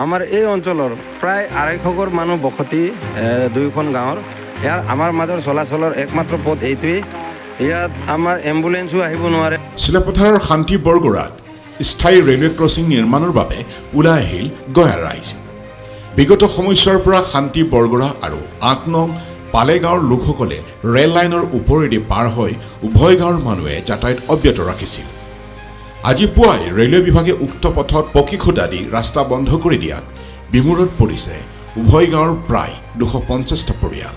আমাৰ এই অঞ্চলৰ প্ৰায় 250 ঘৰ মানুহ বসতি দুয়োখন গাঁৱৰ। ইয়াৰ আমাৰ মাজৰ চলাচলৰ একমাত্ৰ পথ এইটোৱেই। ইয়াত আমাৰ এম্বুলেন্সো আহিব নোৱাৰে। চিলাপথাৰৰ শান্তি বৰগৰাত স্থায়ী ৰেলৱে ক্ৰছিং নিৰ্মাণৰ বাবে ওলাই আহিল গঞা ৰাইজ। বিগত সময়ছোৱাৰ পৰা শান্তি বৰগৰা আৰু ৮ নং পালেগাঁৱৰ লোকসকলে ৰেল লাইনৰ ওপৰেদি পাৰ হৈ উভয় গাঁৱৰ মানুহে যাতায়াত অব্যাহত ৰাখিছিল। আজি পুৱাই ৰেলৱে বিভাগে উক্ত পথত পকী খুঁটা দি ৰাস্তা বন্ধ কৰি দিয়াত বিমূৰত পৰিছে উভয় গাঁৱৰ প্ৰায় 250টা পৰিয়াল।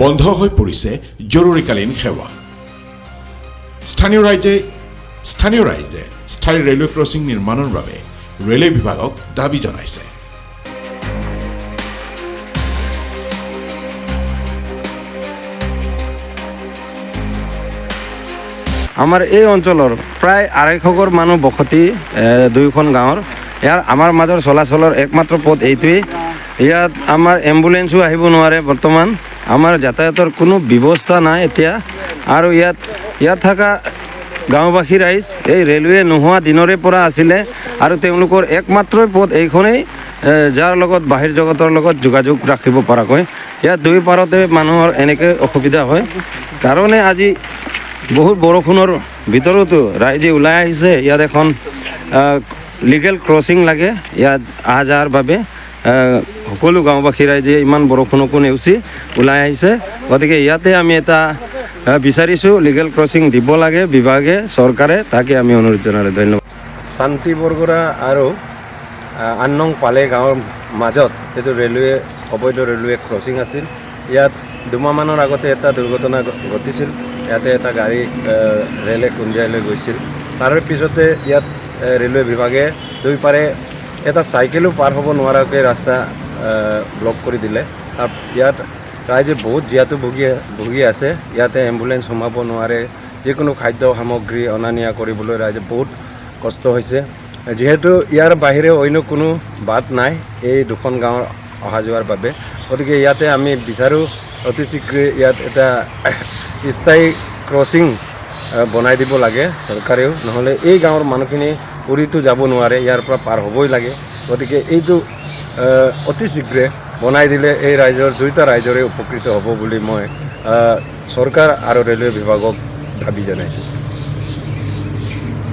বন্ধ হৈ পৰিছে জৰুৰীকালীন সেৱা। স্থানীয় ৰাইজে স্থায়ী ৰেলৱে ক্ৰছিং নিৰ্মাণৰ বাবে ৰেলৱে বিভাগক দাবী জনাইছে। আমাৰ এই অঞ্চলৰ প্ৰায় 250 ঘৰ মানুহ বসতি দুয়োখন গাঁৱৰ। ইয়াৰ আমাৰ মাজৰ চলাচলৰ একমাত্ৰ পথ এইটোৱেই। ইয়াত আমাৰ এম্বুলেন্সো আহিব নোৱাৰে। বৰ্তমান আমাৰ যাতায়াতৰ কোনো ব্যৱস্থা নাই এতিয়া। আৰু ইয়াত থকা গাঁওবাসী ৰাইজ এই ৰেলৱে নোহোৱা দিনৰে পৰা আছিলে আৰু তেওঁলোকৰ একমাত্ৰই পথ এইখনেই, যাৰ লগত বাহিৰ জগতৰ লগত যোগাযোগ ৰাখিব পৰাকৈ। ইয়াত দুই পাৰতে মানুহৰ এনেকৈ অসুবিধা হয় কাৰণে আজি বহুত বৰষুণৰ ভিতৰতো ৰাইজে ওলাই আহিছে। ইয়াত এখন লিগেল ক্ৰছিং লাগে ইয়াত অহা যোৱাৰ বাবে। সকলো গাঁওবাসী ৰাইজে ইমান বৰষুণকো নেওচি ওলাই আহিছে। গতিকে ইয়াতে আমি এটা বিচাৰিছোঁ, লিগেল ক্ৰছিং দিব লাগে বিভাগে, চৰকাৰে, তাকে আমি অনুৰোধ জনালোঁ। ধন্যবাদ। শান্তি বৰগৰা আৰু ৮ নং পালে গাঁৱৰ মাজত এইটো অবৈধ ৰেলৱে ক্ৰছিং আছিল। ইয়াত দুমাহমানৰ আগতে এটা দুৰ্ঘটনা ঘটিছিল। ইয়াতে এটা গাড়ী ৰেলে খুন্দিয়াই লৈ গৈছিল। তাৰ পিছতে ইয়াত ৰেলৱে বিভাগে দুই পাৰে এটা চাইকেলো পাৰ হ'ব নোৱাৰাকৈ ৰাস্তা ব্লক কৰি দিলে। তাৰ ইয়াত ৰাইজে বহুত জীয়াতু ভুগি আছে। ইয়াতে এম্বুলেঞ্চ সোমাব নোৱাৰে, যিকোনো খাদ্য সামগ্ৰী অনা নিয়া কৰিবলৈ ৰাইজে বহুত কষ্ট হৈছে। যিহেতু ইয়াৰ বাহিৰে অন্য কোনো বাট নাই এই দুখন গাঁৱৰ অহা যোৱাৰ বাবে, গতিকে ইয়াতে আমি বিচাৰোঁ অতি শীঘ্ৰে ইয়াত এটা স্থায়ী ক্ৰছিং বনাই দিব লাগে চৰকাৰেও। নহ'লে এই গাঁৱৰ মানুহখিনি উৰিতো যাব নোৱাৰে, ইয়াৰ পৰা পাৰ হ'বই লাগে। গতিকে এইটো অতি শীঘ্ৰে বনাই দিলে এই ৰাইজৰ দুয়োটা ৰাইজৰে উপকৃত হ'ব বুলি মই চৰকাৰ আৰু ৰেলৱে বিভাগক দাবী জনাইছোঁ।